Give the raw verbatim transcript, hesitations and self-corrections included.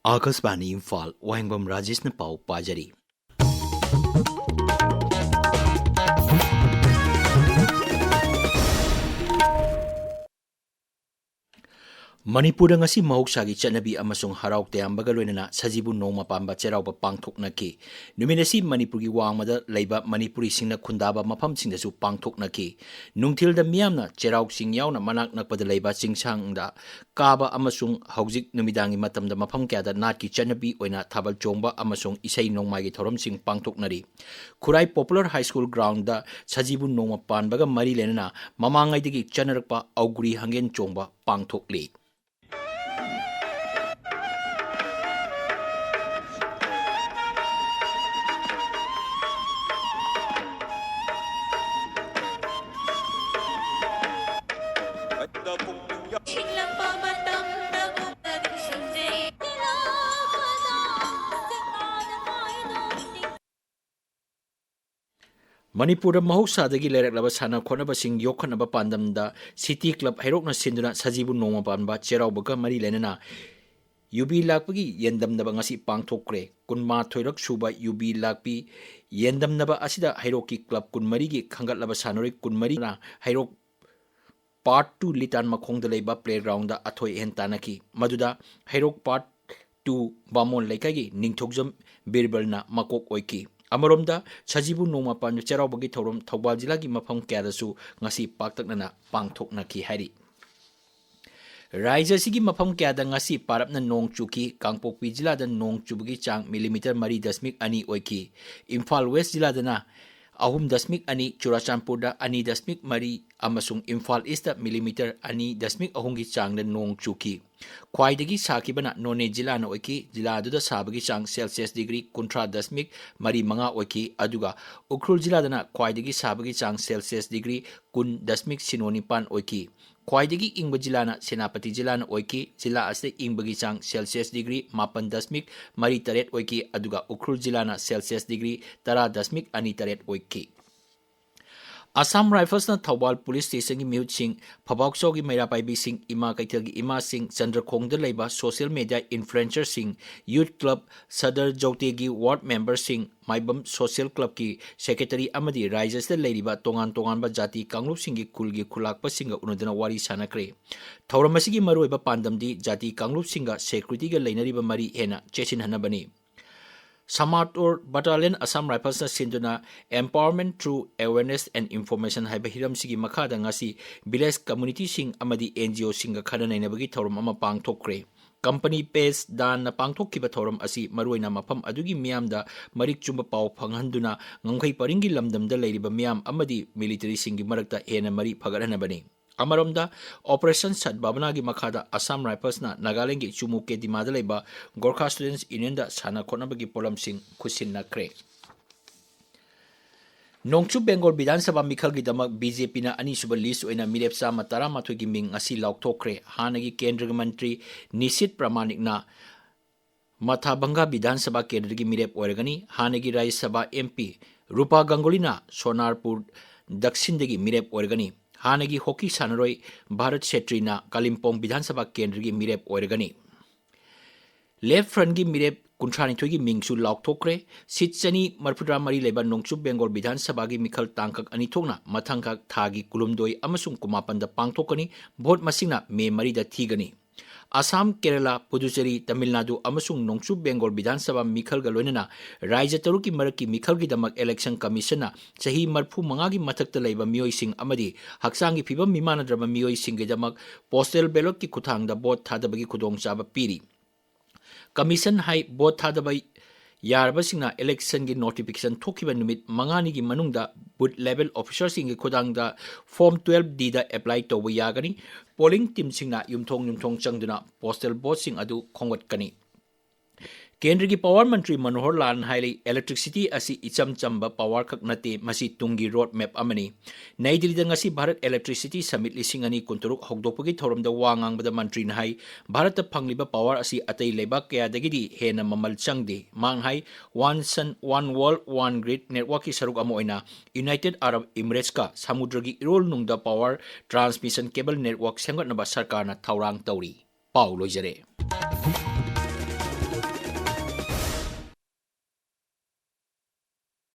ꯑꯥꯀꯥꯁꯕꯥꯅꯤ ꯏꯝꯐꯥꯜ, ꯋꯥꯍꯦꯡꯕꯝ ꯔꯥꯖꯦꯁꯅ ꯄꯥꯎ ꯄꯥꯖꯔꯤ꯫ ꯃꯅꯤꯄꯨꯔꯗ ꯉꯁꯤ ꯃꯍꯧꯁꯥꯒꯤ ꯆꯠꯅꯕꯤ ꯑꯃꯁꯨꯡ ꯍꯔꯥꯎ ꯇꯌꯥꯝꯕꯒ ꯂꯣꯏꯅꯅ ꯁꯖꯤꯕꯨ ꯅꯣꯡꯃ ꯄꯥꯟꯕ ꯆꯩꯔꯥꯎꯕ ꯄꯥꯡꯊꯣꯛꯅꯈꯤ꯫ ꯅꯨꯃꯤꯠ ꯑꯁꯤ ꯃꯅꯤꯄꯨꯔꯒꯤ ꯋꯥꯡꯃꯗ ꯂꯩꯕ ꯃꯅꯤꯄꯨꯔꯤꯁꯤꯡꯅ ꯈꯨꯟꯗꯥꯕ ꯃꯐꯝꯁꯤꯡꯗꯁꯨ ꯄꯥꯡꯊꯣꯛꯅꯈꯤ꯫ ꯅꯨꯡꯊꯤꯜꯗ ꯃꯤꯌꯥꯝꯅ ꯆꯩꯔꯥꯎ ꯆꯤꯡ ꯌꯥꯎꯅ ꯃꯅꯥꯛ ꯅꯛꯄꯗ ꯂꯩꯕ ꯆꯤꯡꯁꯥꯡꯗ ꯀꯥꯕ ꯑꯃꯁꯨꯡ ꯍꯧꯖꯤꯛ ꯅꯨꯃꯤꯗꯥꯡꯒꯤ ꯃꯇꯝꯗ ꯃꯐꯝ ꯀꯌꯥꯗ ꯅꯥꯠꯀꯤ ꯆꯠꯅꯕꯤ ꯑꯣꯏꯅ ꯊꯥꯕꯜ ꯆꯣꯡꯕ ꯑꯃꯁꯨꯡ ꯏꯁꯩ ꯅꯣꯡꯃꯥꯏꯒꯤ ꯊꯧꯔꯝꯁꯤꯡ ꯄꯥꯡꯊꯣꯛꯅꯔꯤ꯫ ꯈꯨꯔꯥꯏ ꯄꯣꯄꯨꯂꯔ ꯍꯥꯏ ꯁ꯭ꯀꯨꯜ ꯒ꯭ꯔꯥꯎꯟꯗ ꯁꯖꯤꯕꯨ ꯅꯣꯡꯃ ꯄꯥꯟꯕꯒ ꯃꯔꯤ ꯂꯩꯅꯅ ꯃꯃꯥꯡꯉꯩꯗꯒꯤ ꯆꯠꯅꯔꯛꯄ ꯑꯧꯒ꯭ꯔꯤ ꯍꯪꯒꯦꯟ ꯆꯣꯡꯕ ꯄꯥꯡꯊꯣꯛꯂꯤ꯫ ꯃꯅꯤꯄꯨꯔꯗ ꯃꯍꯧꯁꯥꯗꯒꯤ ꯂꯩꯔꯛꯂꯕ ꯁꯥꯟꯅ ꯈꯣꯠꯅꯕꯁꯤꯡ ꯌꯣꯛꯈꯠꯅꯕ ꯄꯥꯟꯗꯝꯗ ꯁꯤꯇꯤ ꯀ꯭ꯂꯕ ꯍꯩꯔꯣꯛꯅ ꯁꯤꯟꯗꯨꯅ ꯁꯖꯤꯕꯨ ꯅꯣꯡꯃ ꯄꯥꯟꯕ ꯆꯩꯔꯥꯎꯕꯒ ꯃꯔꯤ ꯂꯩꯅꯅ ꯌꯨꯕꯤ ꯂꯥꯛꯄꯒꯤ ꯌꯦꯟꯗꯝꯅꯕ ꯉꯁꯤ ꯄꯥꯡꯊꯣꯛꯈ꯭ꯔꯦ꯫ ꯀꯨꯟꯃꯥꯊꯣꯏꯔꯛ ꯁꯨꯕ ꯌꯨꯕꯤ ꯂꯥꯛꯄꯤ ꯌꯦꯟꯗꯝꯅꯕ ꯑꯁꯤꯗ ꯍꯩꯔꯣꯛꯀꯤ ꯀ꯭ꯂꯕ ꯀꯨꯟꯃꯔꯤꯒꯤ ꯈꯟꯒꯠꯂꯕ ꯁꯥꯟꯅꯔꯣꯏ ꯀꯨꯟꯃꯔꯤꯅ ꯍꯩꯔꯣꯛ ꯄꯥꯔꯠ ꯇꯨ ꯂꯤꯇꯥꯟ ꯃꯈꯣꯡꯗ ꯂꯩꯕ ꯄ꯭ꯂꯦꯒ꯭ꯔꯥꯎꯟꯗ ꯑꯊꯣꯏ ꯑꯍꯦꯟ ꯇꯥꯟꯅꯈꯤ꯫ ꯃꯗꯨꯗ ꯍꯩꯔꯣꯛ ꯄꯥꯔꯠ ꯇꯨ ꯕꯥꯃꯣꯟ ꯂꯩꯀꯥꯏꯒꯤ ꯅꯤꯡꯊꯧꯖꯝ ꯕꯤꯔꯕꯜꯅ ꯃꯀꯣꯛ ꯑꯣꯏꯈꯤ꯫ ꯑꯃꯔꯣꯝꯗ ꯁꯖꯤꯕꯨ ꯅꯣꯡꯃ ꯄꯥꯟꯕ ꯆꯩꯔꯥꯎꯕꯒꯤ ꯊꯧꯔꯝ ꯊꯧꯕꯥꯜ ꯖꯤꯂꯥꯒꯤ ꯃꯐꯝ ꯀꯌꯥꯗꯁꯨ ꯉꯁꯤ ꯄꯥꯛꯇꯛꯅꯅ ꯄꯥꯡꯊꯣꯛꯅꯈꯤ ꯍꯥꯏꯔꯤ꯫ ꯔꯥꯖ꯭ꯌ ꯑꯁꯤꯒꯤ ꯃꯐꯝ ꯀꯌꯥꯗ ꯉꯁꯤ ꯄꯥꯔꯞꯅ ꯅꯣꯡ ꯆꯨꯈꯤ꯫ ꯀꯥꯡꯄꯣꯛꯄꯤ ꯖꯤꯂꯥꯗ ꯅꯣꯡ ꯆꯨꯕꯒꯤ ꯆꯥꯡ ꯃꯤꯂꯤꯃꯤꯇꯔ ꯃꯔꯤ ꯗꯁꯃꯤꯛ ꯑꯅꯤ ꯑꯣꯏꯈꯤ꯫ ꯏꯝꯐꯥꯜ ꯋꯦꯁ ꯖꯤꯂꯥꯗꯅ ꯑꯍꯨꯝ ꯗꯁꯃꯤꯛ ꯑꯅꯤ, ꯆꯨꯔꯥꯆꯥꯟꯄꯨꯔꯗ ꯑꯅꯤ ꯗꯁꯃꯤꯛ ꯃꯔꯤ ꯑꯃꯁꯨꯡ ꯏꯝꯐꯥꯜ ꯏꯁꯇ ꯃꯤꯂꯤꯃꯤꯇꯔ ꯑꯅꯤ ꯗꯁꯃꯤꯛ ꯑꯍꯨꯝꯒꯤ ꯆꯥꯡꯗ ꯅꯣꯡ ꯆꯨꯈꯤ꯫ ꯈ꯭ꯋꯥꯏꯗꯒꯤ ꯁꯥꯈꯤꯕꯅ ꯅꯣꯅꯦ ꯖꯤꯂꯥꯅ ꯑꯣꯏꯈꯤ꯫ ꯖꯤꯂꯥ ꯑꯗꯨꯗ ꯁꯥꯕꯒꯤ ꯆꯥꯡ ꯁꯦꯜꯁꯤꯌꯁ ꯗꯤꯒ꯭ꯔꯤ ꯀꯨꯟꯊ꯭ꯔꯥ ꯗꯁꯃꯤꯛ ꯃꯔꯤ ꯃꯉꯥ ꯑꯣꯏꯈꯤ꯫ ꯑꯗꯨꯒ ꯎꯈ꯭ꯔꯨꯜ ꯖꯤꯂꯥꯗꯅ ꯈ꯭ꯋꯥꯏꯗꯒꯤ ꯁꯥꯕꯒꯤ ꯆꯥꯡ ꯁꯦꯜꯁꯤꯌꯁ ꯗꯤꯒ꯭ꯔꯤ ꯀꯨꯟ ꯗꯁꯃꯤꯛ ꯁꯤꯅꯣ ꯅꯤꯄꯥꯟ ꯑꯣꯏꯈꯤ꯫ ꯈ꯭ꯋꯥꯏꯗꯒꯤ ꯏꯪꯕ ꯖꯤꯂꯥꯅ ꯁꯦꯅꯥꯄꯇꯤ ꯖꯤꯂꯥꯅ ꯑꯣꯏꯈꯤ꯫ ꯖꯤꯂꯥ ꯑꯁꯤꯗ ꯏꯪꯕꯒꯤ ꯆꯥꯡ ꯁꯦꯜꯁꯤꯌꯁ ꯗꯤꯒ꯭ꯔꯤ ꯃꯥꯄꯟ ꯗꯁꯃꯤꯛ ꯃꯔꯤ ꯇꯔꯦꯠ ꯑꯣꯏꯈꯤ꯫ ꯑꯗꯨꯒ ꯎꯈ꯭ꯔꯨꯜ ꯖꯤꯂꯥꯅ ꯁꯦꯜꯁꯤꯌꯁ ꯗꯤꯒ꯭ꯔꯤ ꯇꯔꯥ ꯗꯁꯃꯤꯛ ꯑꯅꯤ ꯇꯔꯦꯠ ꯑꯣꯏꯈꯤ꯫ ꯑꯁꯥꯝ ꯔꯥꯏꯐꯜꯁꯅ ꯊꯧꯕꯥꯜ ꯄꯨꯂꯤꯁ ꯁ꯭ꯇꯦꯁꯟꯒꯤ ꯃꯤꯍꯨꯠꯁꯤꯡ, ꯐꯕꯥꯎꯆꯥꯎꯒꯤ ꯃꯩꯔꯥ ꯄꯥꯏꯕꯤꯁꯤꯡ, ꯏꯃꯥ ꯀꯩꯊꯦꯜꯒꯤ ꯏꯃꯥꯁꯤꯡ, ꯆꯟꯗ꯭ꯔꯈꯣꯡꯗ ꯂꯩꯕ ꯁꯣꯁꯤꯌꯦꯜ ꯃꯦꯗꯤꯌꯥ ꯏꯟꯐ꯭ꯂꯨꯑꯦꯟꯁꯔꯁꯤꯡ, ꯌꯨꯠ ꯀ꯭ꯂꯕ, ꯁꯗꯔ ꯖꯧꯇꯦꯒꯤ ꯋꯥꯔꯗ ꯃꯦꯝꯕꯔꯁꯤꯡ, ꯃꯥꯏꯕꯝ ꯁꯣꯁꯤꯌꯦꯜ ꯀ꯭ꯂꯕꯀꯤ ꯁꯦꯀ꯭ꯔꯦꯇꯔꯤ ꯑꯃꯗꯤ ꯔꯥꯏꯖ꯭ꯌ ꯑꯁꯤꯗ ꯂꯩꯔꯤꯕ ꯇꯣꯉꯥꯟ ꯇꯣꯉꯥꯟꯕ ꯖꯥꯇꯤ ꯀꯥꯡꯂꯨꯞꯁꯤꯡꯒꯤ ꯈꯨꯜꯒꯤ ꯈꯨꯂꯥꯛꯄꯁꯤꯡꯒ ꯎꯅꯗꯨꯅ ꯋꯥꯔꯤ ꯁꯥꯅꯈ꯭ꯔꯦ꯫ ꯊꯧꯔꯝ ꯑꯁꯤꯒꯤ ꯃꯔꯨꯑꯣꯏꯕ ꯄꯥꯟꯗꯝꯗꯤ ꯖꯥꯇꯤ ꯀꯥꯡꯂꯨꯞꯁꯤꯡꯒ ꯁꯦꯀ꯭ꯌꯨꯔꯤꯇꯤꯒ ꯂꯩꯅꯔꯤꯕ ꯃꯔꯤ ꯍꯦꯟꯅ ꯆꯦꯠꯁꯤꯟꯍꯟꯅꯕꯅꯤ꯫ ꯁꯃꯥꯇꯣꯔ ꯕꯇꯥꯂꯤꯌꯟ ꯑꯁꯥꯝ ꯔꯥꯏꯐꯜꯁꯅ ꯁꯤꯟꯗꯨꯅ Empowerment Through Awareness and Information ꯍꯥꯏꯕ ꯍꯤꯔꯝꯁꯤꯒꯤ ꯃꯈꯥꯗ ꯉꯁꯤ ꯚꯤꯂꯦꯖ ꯀꯝꯃ꯭ꯌꯨꯅꯤꯇꯤꯁꯤꯡ ꯑꯃꯗꯤ ꯑꯦꯟ ꯖꯤ ꯑꯣꯁꯤꯡꯒ ꯈꯟꯅ ꯅꯩꯅꯕꯒꯤ ꯊꯧꯔꯝ ꯑꯃ ꯄꯥꯡꯊꯣꯛꯈ꯭ꯔꯦ꯫ ꯀꯝꯄꯅꯤ ꯄꯦꯖ ꯗꯥꯟꯅ ꯄꯥꯡꯊꯣꯛꯈꯤꯕ ꯊꯧꯔꯝ ꯑꯁꯤ ꯃꯔꯨꯑꯣꯏꯅ ꯃꯐꯝ ꯑꯗꯨꯒꯤ ꯃꯤꯌꯥꯝꯗ ꯃꯔꯤꯛ ꯆꯨꯝꯕ ꯄꯥꯎ ꯐꯪꯍꯟꯗꯨꯅ ꯉꯝꯈꯩ ꯄꯔꯤꯡꯒꯤ ꯂꯝꯗꯝꯗ ꯂꯩꯔꯤꯕ ꯃꯤꯌꯥꯝ ꯑꯃꯗꯤ ꯃꯤꯂꯤꯇꯔꯤꯁꯤꯡꯒꯤ ꯃꯔꯛꯇ ꯍꯦꯟꯅ ꯃꯔꯤ ꯐꯒꯠꯍꯟꯅꯕꯅꯤ꯫ ꯑꯃꯔꯣꯝꯗ, ꯑꯣꯄꯔꯦꯁꯟ ꯁꯗꯚꯥꯕꯅꯥꯒꯤ ꯃꯈꯥꯗ ꯑꯁꯥꯝ ꯔꯥꯏꯐꯜꯁꯅ ꯅꯥꯒꯥꯂꯦꯟꯗꯒꯤ ꯆꯨꯃꯨ ꯀꯦꯗꯤꯃꯥꯗ ꯂꯩꯕ ꯒꯣꯔꯈꯥ ꯁ꯭ꯇꯨꯗꯦꯟꯠꯁ ꯌꯨꯅꯤꯌꯟꯗ ꯁꯥꯟꯅ ꯈꯣꯠꯅꯕꯒꯤ ꯄꯣꯠꯂꯝꯁꯤꯡ ꯈꯨꯠꯁꯤꯟꯅꯈ꯭ꯔꯦ꯫ ꯅꯣꯡꯆꯨꯞ ꯕꯦꯡꯒꯣꯜ ꯕꯤꯙꯥꯟ ꯁꯚꯥ ꯃꯤꯈꯜꯒꯤꯗꯃꯛ ꯕꯤ ꯖꯦ ꯄꯤꯅ ꯑꯅꯤꯁꯨꯕ ꯂꯤꯁ ꯑꯣꯏꯅ ꯃꯤꯔꯦꯞ ꯆꯥꯝꯃ ꯇꯔꯥꯃꯥꯊꯣꯏꯒꯤ ꯃꯤꯡ ꯉꯁꯤ ꯂꯥꯎꯊꯣꯛꯈ꯭ꯔꯦ꯫ ꯍꯥꯟꯅꯒꯤ ꯀꯦꯟꯗ꯭ꯔꯒꯤ ꯃꯟꯇ꯭ꯔꯤ ꯅꯤꯁꯤꯠ ꯄ꯭ꯔꯃꯥꯅꯤꯛꯅ ꯃꯊꯥꯚꯪꯒꯥ ꯕꯤꯙꯥꯟ ꯁꯚꯥ ꯀꯦꯟꯗ꯭ꯔꯒꯤ ꯃꯤꯔꯦꯞ ꯑꯣꯏꯔꯒꯅꯤ꯫ ꯍꯥꯟꯅꯒꯤ ꯔꯥꯖ꯭ꯌ ꯁꯚꯥ ꯑꯦꯝ ꯄꯤ ꯔꯨꯄꯥ ꯒꯪꯒꯨꯂꯤꯅ ꯁꯣꯅꯥꯔꯄꯨꯔ ꯗꯛꯁꯤꯟꯗꯒꯤ ꯃꯤꯔꯦꯞ ꯑꯣꯏꯔꯒꯅꯤ꯫ ꯍꯥꯟꯅꯒꯤ ꯍꯣꯀꯤ ꯁꯥꯟꯅꯔꯣꯏ ꯚꯥꯔꯠ ꯁꯦꯇ꯭ꯔꯤꯅ ꯀꯥꯂꯤꯝꯄꯣꯡ ꯕꯤꯙꯥꯟ ꯁꯚꯥ ꯀꯦꯟꯗ꯭ꯔꯒꯤ ꯃꯤꯔꯦꯞ ꯑꯣꯏꯔꯒꯅꯤ꯫ ꯂꯦꯐ ꯐ꯭ꯔꯟꯠꯀꯤ ꯃꯤꯔꯦꯞ ꯀꯨꯟꯊ꯭ꯔꯥꯅꯤꯊꯣꯏꯒꯤ ꯃꯤꯡꯁꯨ ꯂꯥꯎꯊꯣꯛꯈ꯭ꯔꯦ꯫ ꯁꯤꯠ ꯆꯅꯤ ꯃꯔꯤꯐꯨꯇꯔꯥ ꯃꯔꯤ ꯂꯩꯕ ꯅꯣꯡꯆꯨꯞ ꯕꯦꯡꯒꯣꯜ ꯕꯤꯙꯥꯟ ꯁꯚꯥꯒꯤ ꯃꯤꯈꯜ ꯇꯥꯡꯀꯛ ꯑꯅꯤ ꯊꯣꯛꯅ ꯃꯊꯪꯈꯛ ꯊꯥꯒꯤ ꯀꯨꯟꯍꯨꯝꯗꯣꯏ ꯑꯃꯁꯨꯡ ꯀꯨꯟꯃꯥꯄꯟꯗ ꯄꯥꯡꯊꯣꯛꯀꯅꯤ꯫ ꯚꯣꯠ ꯃꯁꯤꯡꯅ ꯃꯦ ꯃꯔꯤꯗ ꯊꯤꯒꯅꯤ꯫ ꯑꯁꯥꯝ, ꯀꯦꯔꯂꯥ, ꯄꯨꯗꯨꯆꯦꯔꯤ, ꯇꯥꯃꯤꯜ ꯅꯥꯗꯨ ꯑꯃꯁꯨꯡ ꯅꯣꯡꯆꯨꯞ ꯕꯦꯡꯒꯣꯜ ꯕꯤꯙꯥꯟ ꯁꯚꯥ ꯃꯤꯈꯜꯒ ꯂꯣꯏꯅꯅ ꯔꯥꯖ꯭ꯌ ꯇꯔꯨꯛꯀꯤ ꯃꯔꯛꯀꯤ ꯃꯤꯈꯜꯒꯤꯗꯃꯛ ꯏꯂꯦꯛꯁꯟ ꯀꯃꯤꯁꯟꯅ ꯆꯍꯤ ꯃꯔꯤꯐꯨ ꯃꯉꯥꯒꯤ ꯃꯊꯛꯇ ꯂꯩꯕ ꯃꯤꯑꯣꯏꯁꯤꯡ ꯑꯃꯗꯤ ꯍꯛꯆꯥꯡꯒꯤ ꯐꯤꯕꯝ ꯃꯤꯃꯥꯟꯅꯗ꯭ꯔꯕ ꯃꯤꯑꯣꯏꯁꯤꯡꯒꯤꯗꯃꯛ ꯄꯣꯁꯇꯦꯜ ꯕꯦꯂꯣꯠꯀꯤ ꯈꯨꯠꯊꯥꯡꯗ ꯚꯣꯠ ꯊꯥꯗꯕꯒꯤ ꯈꯨꯗꯣꯡꯆꯥꯕ ꯄꯤꯔꯤ꯫ ꯀꯃꯤꯁꯟ ꯍꯥꯏ ꯚꯣꯠ ꯊꯥꯗꯕ ꯌꯥꯔꯕꯁꯤꯡꯅ ꯏꯂꯦꯛꯁꯟꯒꯤ ꯅꯣꯇꯤꯐꯤꯀꯦꯁꯟ ꯊꯣꯛꯈꯤꯕ ꯅꯨꯃꯤꯠ ꯃꯉꯥꯅꯤꯒꯤ ꯃꯅꯨꯡꯗ ꯕꯨꯊ ꯂꯦꯚꯦꯜ ꯑꯣꯐꯤꯁꯔꯁꯤꯡꯒꯤ ꯈꯨꯠꯊꯥꯡꯗ ꯐꯣꯔꯝ ꯇꯨꯋꯦꯜꯐ ꯗꯤꯗ ꯑꯦꯄ꯭ꯂꯥꯏ ꯇꯧꯕ ꯌꯥꯒꯅꯤ꯫ ꯄꯣꯂꯤꯡ ꯇꯤꯝꯁꯤꯡꯅ ꯌꯨꯝꯊꯣꯡ ꯌꯨꯝꯊꯣꯡ ꯆꯪꯗꯨꯅ ꯄꯣꯁꯇꯦꯜ ꯚꯣꯠꯁꯤꯡ ꯑꯗꯨ ꯈꯣꯝꯒꯠꯀꯅꯤ꯫ ꯀꯦꯟꯗ꯭ꯔꯒꯤ ꯄꯥꯋꯔ ꯃꯟꯇ꯭ꯔꯤ ꯃꯅꯣꯍꯔ ꯂꯥꯜꯅ ꯍꯥꯏꯔꯤ, electricity ꯑꯁꯤ ꯏꯆꯝ ꯆꯝꯕ ꯄꯥꯋꯔ ꯈꯛ ꯅꯠꯇꯦ, ꯃꯁꯤ ꯇꯨꯡꯒꯤ ꯔꯣꯗ ꯃꯦꯞ ꯑꯃꯅꯤ꯫ ꯅꯩ ꯗꯤꯜꯂꯤꯗ ꯉꯁꯤ ꯚꯥꯔꯠ Electricity Summit ꯂꯤꯁꯤꯡ ꯑꯅꯤ ꯀꯨꯟꯇꯔꯨꯛ ꯍꯧꯗꯣꯛꯄꯒꯤ ꯊꯧꯔꯝꯗ ꯋꯥ ꯉꯥꯡꯕꯗ ꯃꯟꯇ꯭ꯔꯤꯅ ꯍꯥꯏ, ꯚꯥꯔꯠꯇ ꯐꯪꯂꯤꯕ ꯄꯥꯋꯔ ꯑꯁꯤ ꯑꯇꯩ ꯂꯩꯕꯥꯛ ꯀꯌꯥꯗꯒꯤꯗꯤ ꯍꯦꯟꯅ ꯃꯃꯜ ꯆꯪꯗꯦ꯫ ꯃꯍꯥꯛꯅ ꯍꯥꯏ, One Sun, One World, One Grid networkꯀꯤ ꯁꯔꯨꯛ ꯑꯃ ꯑꯣꯏꯅ United Arab Emiratesꯀ ꯁꯃꯨꯗ꯭ꯔꯒꯤ ꯏꯔꯣꯜ ꯅꯨꯡꯗ ꯄꯥꯋꯔ transmission cable network ꯁꯦꯝꯒꯠꯅꯕ ꯁꯔꯀꯥꯔꯅ ꯊꯧꯔꯥꯡ ꯇꯧꯔꯤ꯫ ꯄꯥꯎ ꯂꯣꯏꯖꯔꯦ꯫